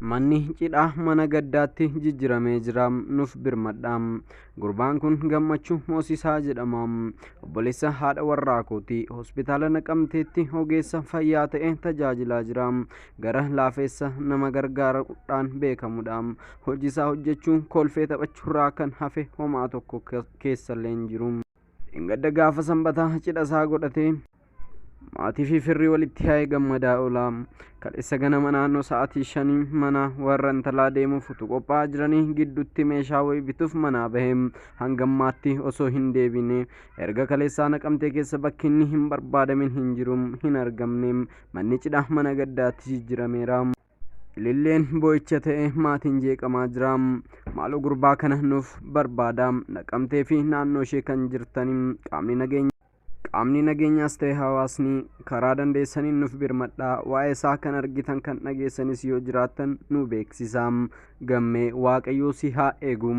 Manni cidhaa mana gaddaatti jijjiramee jira, nuuf birmadhaa. Gurbaan kun Gammachuu Moosisaa jedhama. Obboleessa haadha warraa kooti. Hospitaala Naqamteetti ogeessa fayyaa ta'ee tajaajilaa jira. Gara laafeessa nama gargaaruudhaan beekamudha. Hojiisaa hojjechuun kolfee taphachuurraa kan hafe homaa tokko keessallee hin jiru. Dheengadda gaafa Sanbataa cidhasaa godhatee maatii fi firri walitti yaa'ee gammadaa oola. Kaleessa ganama naannoo sa'aatii 5 mana warra intalaa deemuuf utuu qophaa'aa jiranii gidduutti meeshaa wayii bituuf manaa bahe. Hanga ammaatti osoo hin deebine. Erga kaleessaa Naqamtee keessa bakki inni hin barbaadamin hin jiru, hin argamne. Manni cidhaa mana gaddaatti jijjirameera. Ililleen boo'icha ta'ee maatiin jeeqamaa jira. Maaloo gurbaa kana nuuf barbaada. Naqamtee fi naannoo ishee kan jirtanii qaamni nageenya Qaamni nageenyaas ta'e hawaasni karaa dandeessaniin nuuf birmadhaa. Waa'ee isaa kan argitan kan dhageessanis yoo jiraattan nu beeksisaa. Gammee Waaqayyoo si haa eegu.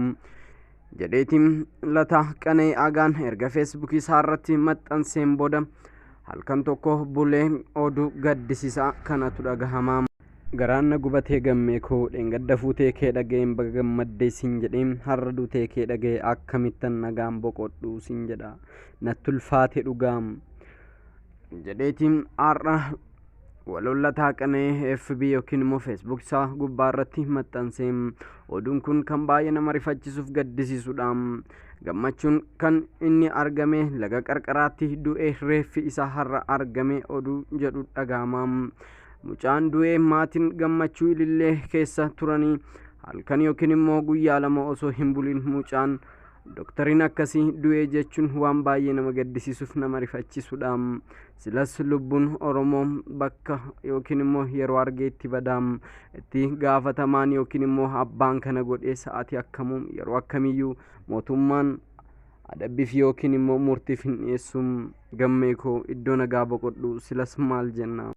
Jedheetiin Lataa Qana'ii Agaan erga Feesbuukii isaa irratti maxxanseen booda halkan tokko bulee oduu gaddisiisaa kanatu dhagahama. Garaan na gubatee Gammee koo, dheengadda fuutee kee dhaga'een baga gammaddee siin jedhee, har'a duutee kee dhaga'ee akkamittan nagaan boqodhu siin jedha. Natti ulfaate dhugaa. Jedheetiin har'a waloon Lataa Qana'ee FB yookiin immoo Facebook isaa gubbaa irratti maxxanse. Oduun kun kan baay'ee nama rifachiisuuf gaddisiisudha. Gammachuun kan inni argame laga qarqaraatti du'ee reeffi isaa har'a argame oduu jedhu dhaga'ama. Mucaan du'ee maatiin gammachuu ilillee keessa turanii halkan yookiin immoo guyyaa lama osoo hin bulin mucaan doktariin akkasii du'ee jechuun waan baay'ee nama gaddisiisuuf nama rifachiisudha. Silas lubbuun Oromoo bakka yookiin immoo yeroo argee itti bada. Itti gaafatamaan yookiin immoo abbaan kana godhee sa'aatii akkamuu yeroo akkamiyyuu mootummaan adabbiif yookiin immoo murtiif hin dhiyeessu. Gammee koo iddoo nagaa boqodhu, silas maal jenna.